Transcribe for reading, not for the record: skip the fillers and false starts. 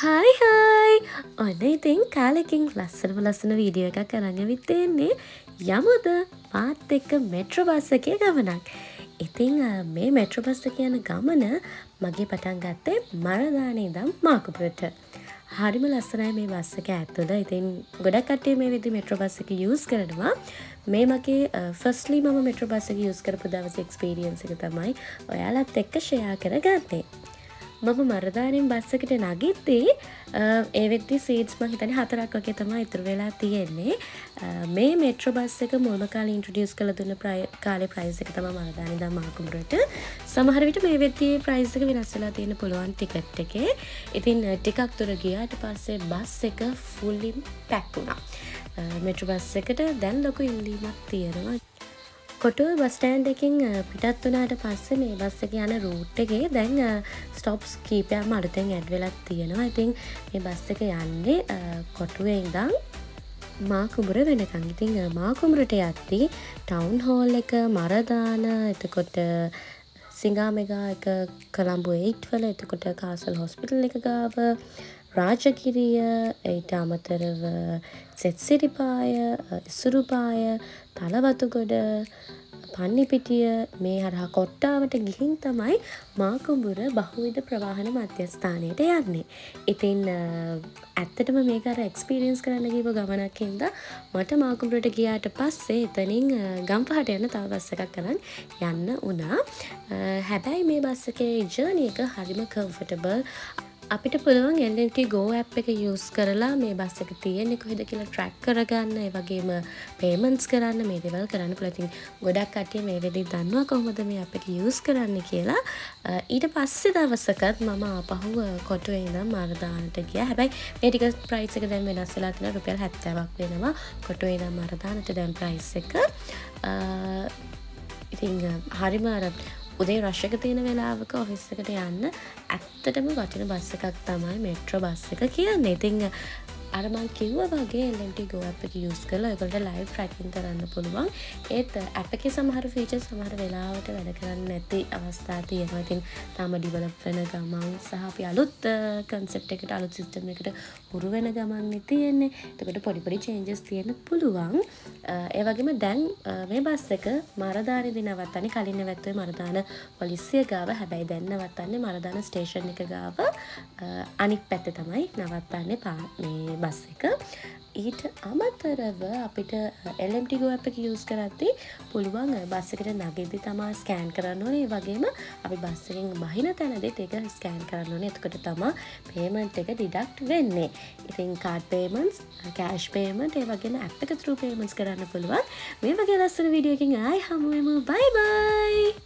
Hi hi, ඔන්න ඉතින් කාලෙකින් ලස්සනම ලස්සන වීඩියෝ එකක් අරන් ඇවිත් තියෙන්නේ. යමුද මාත් එක්ක මෙට්‍රෝ බස් එකේ ගමනක්? ඉතින් මේ මෙට්‍රෝ බස් එකේ යන ගමන මගේ පටන් ගත්තේ මරදානේ ඉඳන් මාකපුරට. හරිම ලස්සනයි මේ බස් එක ඇතුළ. ඉතින් ගොඩක් කට්ටිය මේ වෙද්දි මෙට්‍රෝ බස් එක යූස් කරනවා. මේ මගේ ෆස්ට්ලි මම මෙට්‍රෝ බස් එක යූස් කරපු දවසේ එක්ස්පීරියන්ස් එක තමයි ඔයාලත් එක්ක ෂෙයා කරගන්නේ. මම මරදානෙන් බස් එකට නගිද්දී ඒ වෙද්දි සීට්ස් මං හිතන්නේ හතරක් වගේ තමයි ඉතුරු වෙලා තියෙන්නේ. මේ මෙට්‍රෝ බස් එක මුල්ම කාලේ ඉන්ට්‍රොඩියුස් කරලා දුන්න කාලේ ප්‍රයිස් එක තමයි මරදානේ ඉඳන් මාකුඹුරට. සමහර විට මේ වෙද්දි ප්‍රයිස් එක වෙනස් වෙලා තියෙන්න පුළුවන් ටිකට් එකේ. ඉතින් ටිකක් දුර ගියාට පස්සේ බස් එක ෆුල්ලි පැක් වුණා. මෙට්‍රෝ බස් එකට දැන් ලොකු ඉල්ලීමක් තියෙනවා. කොටුව බස් ස්ටෑන්ඩ් එකෙන් පිටත් වුණාට පස්සේ මේ බස් එක යන රූට් එකේ දැන් ස්ටොප්ස් කීපයක්ම අලුතෙන් ඇඩ් වෙලා තියෙනවා. ඉතින් මේ බස් එක යන්නේ කොටුවේ ඉඳන් මාකුඹුර වෙනකන්. ඉතින් මාකුඹුරට යද්දි ටවුන් හෝල් එක, මරදාන, එතකොට සිඟා මෙගා එක කොළඹ 8 වල, එතකොට කාසල් හොස්පිටල් එක ගාව, රාජගිරිය, ඊට අමතරව සෙත්සිරිපාය, ඉසුරුපාය, තලවතුගොඩ, පන්නිපිටිය, මේ හරහා කොට්ටාවට ගිහින් තමයි මාකුඹුර බහුවිධ ප්‍රවාහන මධ්‍යස්ථානයට යන්නේ. ඉතින් ඇත්තටම මේක අර එක්ස්පීරියන්ස් කරන්න ගියපු ගමනක් හින්දා මට මාකුඹුරට ගියාට පස්සේ එතනින් ගම්පහට යන තව බස් එකක් අරන් යන්න වුණා. හැබැයි මේ බස් එකේ ජර්නි එක හරිම කම්ෆර්ටබල්. අපිට පුළුවන් LMT Go app එක යූස් කරලා මේ බස් එක තියෙන්නේ කොහෙද කියලා ට්‍රැක් කරගන්න, ඒ වගේම පේමන්ට්ස් කරන්න, මේ දේවල් කරන්න පුළුවන්. ඉතින් ගොඩක් කට්ටිය මේ වෙද්දි දන්නවා කොහොමද මේ ඇප් එක යූස් කරන්න කියලා. ඊට පස්සේ දවසකත් මම ආපහු කොටුවේ ඉඳන් මරදානට ගියා. හැබැයි මේ ටිකට් ප්‍රයිස් එක දැන් වෙනස් වෙලා තියෙනවා. රුපියල් 70ක් වෙනවා කොටුවේ ඉඳන් මරදානට දැන් ප්‍රයිස් එක. ඉතින් හරිම අර උදේ රෂ් එක තියෙන වෙලාවක ඔෆිස් එකට යන්න ඇත්තටම වටින බස් එකක් තමයි මෙට්‍රෝ බස් එක කියන්නේ. ඉතින් අර මං කිව්වා වගේ LMT Go app එක යූස් කරලා ඔයගොල්ලන්ට ලයිව් ට්‍රැකින් කරන්න පුළුවන්. ඒත් ඇප් එකේ සමහර ෆීචර්ස් සමහර වෙලාවට වැඩ කරන්නේ නැති අවස්ථා තියෙනවා. ඉතින් තාම ඩිවලොප් වෙන ගමන් සහ අපි අලුත් කන්සෙප්ට් එකට, අලුත් සිස්ටම් එකට හුරු වෙන ගමන් නේ තියෙන්නේ. එතකොට පොඩි පොඩි චේන්ජස් තියෙන්න පුළුවන්. ඒ වගේම දැන් මේ බස් එක මරදානේදී නවත්තන්නේ. කලින් නැවැත්තුවේ මරදාන පොලිසිය ගාව. හැබැයි දැන් නවත්තන්නේ මරදාන ස්ටේෂන් එක ගාව. අනිත් පැත්තේ තමයි නවත්තන්නේ මේ බස් එක. ඊට අමතරව අපිට LMT Go app එක යූස් කරද්දී පුළුවන් බස් එකට නගිද්දි තමා ස්කෑන් කරන්න ඕනේ. ඒ වගේම අපි බස් එකෙන් බහින තැනදීත් ඒක ස්කෑන් කරන්න ඕනේ. එතකොට තමා පේමන්ට් එක ඩිඩක්ට් වෙන්නේ. ඉතින් කාඩ් පේමන්ට්ස්, කෑෂ් පේමන්ට්, ඒ වගේම ඇප් එක ත්‍රූ පේමන්ට්ස් කරන්න පුළුවන්. මේ වගේ ලස්සන වීඩියෝ එකකින් ආයෙ හමු වෙමු. බයි බයි.